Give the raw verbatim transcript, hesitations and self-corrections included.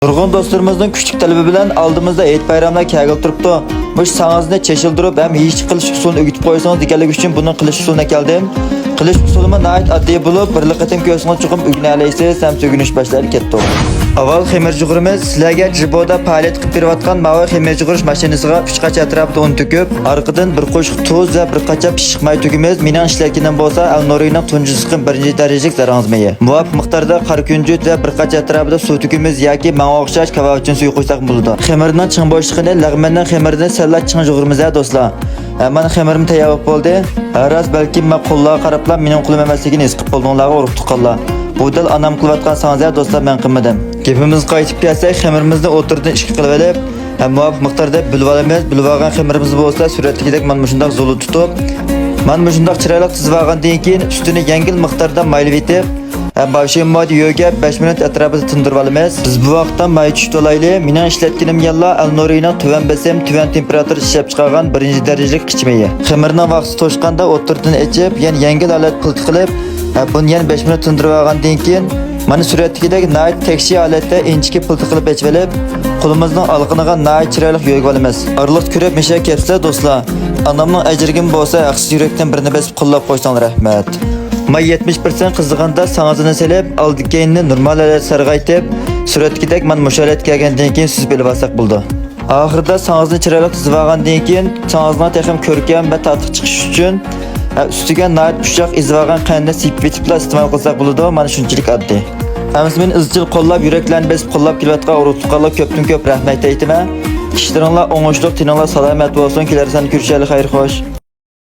نۇرغۇن دوستلىرىمىزنىڭ كۈچلۈك تەلىپى بىلەن ئالدىمىزدا ھېيت بايراملار كەلگىلى تۇرۇپتۇ. مۇشۇ ساڭزىنى چېچىلدۇرۇپ ھەم يېيىشكە قىلىش ئۇسۇلىنى ئۆگىتىپ قويسىڭىز دېگەنلىكى ئۈچۈن بۇنىڭ قىلىش ئۇسۇلىنى ئەكەلدىم. قىلىش ئۇسۇلىمۇ ناھايىتى ئاددىي بولۇپ، بىرلا قېتىم كۆرسىڭىز چوقۇم ئۆگىنەلەيسىز ھەم ئۆگىنىش باشلايلى كەتتۇق. ئاۋۋال خېمىر جۇغۇرىمىز. سىلەرگە جىبودا پائالىيەت قىلىپ بېرىۋاتقان ماۋۇ خېمىر جۇغۇرۇش ماشىنىسىغا ئۈچ قاچا ئەتراپىدا ئۇن تۆكۈپ، ئارقىدىن بىر قوشۇق تۇز ۋە بىر قاچا پىششىق ماي تۆكىمىز. مېنىڭ ئىشلەتكىنىم بولسا ئەلنورىنىڭ تۇنجى سىقىم بىرىنچى دەرىجىلىك زەرەڭزە مېيى. مۇۋاپىق مىقداردا قارا كۈنجۈت ۋە بىر قاچا ئەتراپىدا سۇ تۆكىمىز ياكى ماڭا ئوخشاش كاۋاپچىن سۈيى قوشساقمۇ بولىدۇ. خېمىرنىڭ چىڭ بولۇشلۇقىنى لەغمەننىڭ خېمىرىدىن سەللا چىڭ جۇغۇرىمىز ھە دوستلار. ھە، مانا خېمىرىم تەييار بولۇپ بولدى. ھە، راست، بەلكىم مەن قوللارغا قاراپلا مېنىڭ قولۇم ئەمەسلىكىنى ھېس قىلىپ بولدۇڭلارغۇ ئۇرۇق تۇغقانلار. بۇ دەل ئانام قىلىۋاتقان ساڭزا دوستلار، مەن قىلمىدىم. گېپىمىزگە قايتىپ كەلسەك، خېمىرىمىزنى ئوتتۇرىدىن ئىككى قىلىۋېلىپ، ھە، مۇۋاپىق مىقداردا بۆلۈۋالىمىز. بۆلۈۋالغان خېمىرىمىز بولسا سۈرەتتىكىدەك مانا مۇشۇنداق زۇلۇ تۇتۇپ، مانا مۇشۇنداق چىرايلىق تىزىۋالغاندىن كېيىن ئۈستىنى يەڭگىل مىقداردا مايلىۋېتىپ، ھە، باشىممۇ يۆگەپ بەش مىنۇت ئەتراپىدا تىندۇرۇۋالىمىز. بىز بۇ ۋاقىتتا ماي چۈشتۈرەيلى. مېنىڭ ئىشلەتكىنىم يەنىلا ئەلنورىنىڭ تۆۋەن بېسىم، تۆۋەن تېمپېراتۇرىدا ئىشلەپچىقارغان بىرىنچى دەرىجىلىك قىچا مېيى. خېمىرنىڭ ۋاقتىسى توشقاندا ئوتتۇرىدىن ئېچىپ، يەنە يەڭگىل ھالەتتە پىلتە قىلىپ، ھە، بۇنى يەنە بەش مىنۇت تىندۇرۇۋالغاندىن كېيىن، مانا سۈرەتتىكىدەك ناھايىتى تەكشى ھالەتتە ئىنچىكە پىلتە قىلىپ ئېچىۋېلىپ، قولىمىزنىڭ ئالىقىنىغا ناھايىتى چىرايلىق يۆگىۋالىمىز. ئارىلىقتا كۆرۈپ مىشەگە كەپسىلەر دوستلار. ئانامنىڭ ئەجرىگىمۇ بولسا ھەقسىز يۈرەكتىن بىرنى بېسىپ قوللاپ قويساڭلار رەھمەت. ماي يەتمىش پىرسەنت قىزىغاندا ساڭزىنى سېلىپ، ئالدى كەينىنى نورمال ھالەتتە سارغايتىپ، سۈرەتتىكىدەك مانا مۇشۇ ھالەتكە كەلگەندىن كېيىن سۈزۈپ ئېلىۋالساق بولىدۇ. ئاخىرىدا ساڭزىنى چىرايلىق تىزىۋالغاندىن كېيىن، ساڭزىنىڭ تېخىمۇ كۆركەم ۋە تاتلىق چىقىشى ئۈچۈن، ھە، ئۈستىگە ناھايىتى ئۇششاق ئېزىۋالغان قەنتنى سېپىپ ئېتىپلا ئىستېمال قىلساق بولىدۇ، مانا شۇنچىلىك ئاددىي. ھەممىسى مېنى ئىزچىل قوللاپ، يۈرەكلەرنى بېسىپ قوللاپ كېلىۋاتقان ئۇرۇق تۇغقانلارغا كۆپتىن كۆپ رەھمەت ئېيتىمەن. ئىشلىرىڭلار ئوڭۇشلۇق، تېنىڭلار سالامەت بولسۇن، كېلەر ساندا كۆرۈشەيلى، خەير خوش.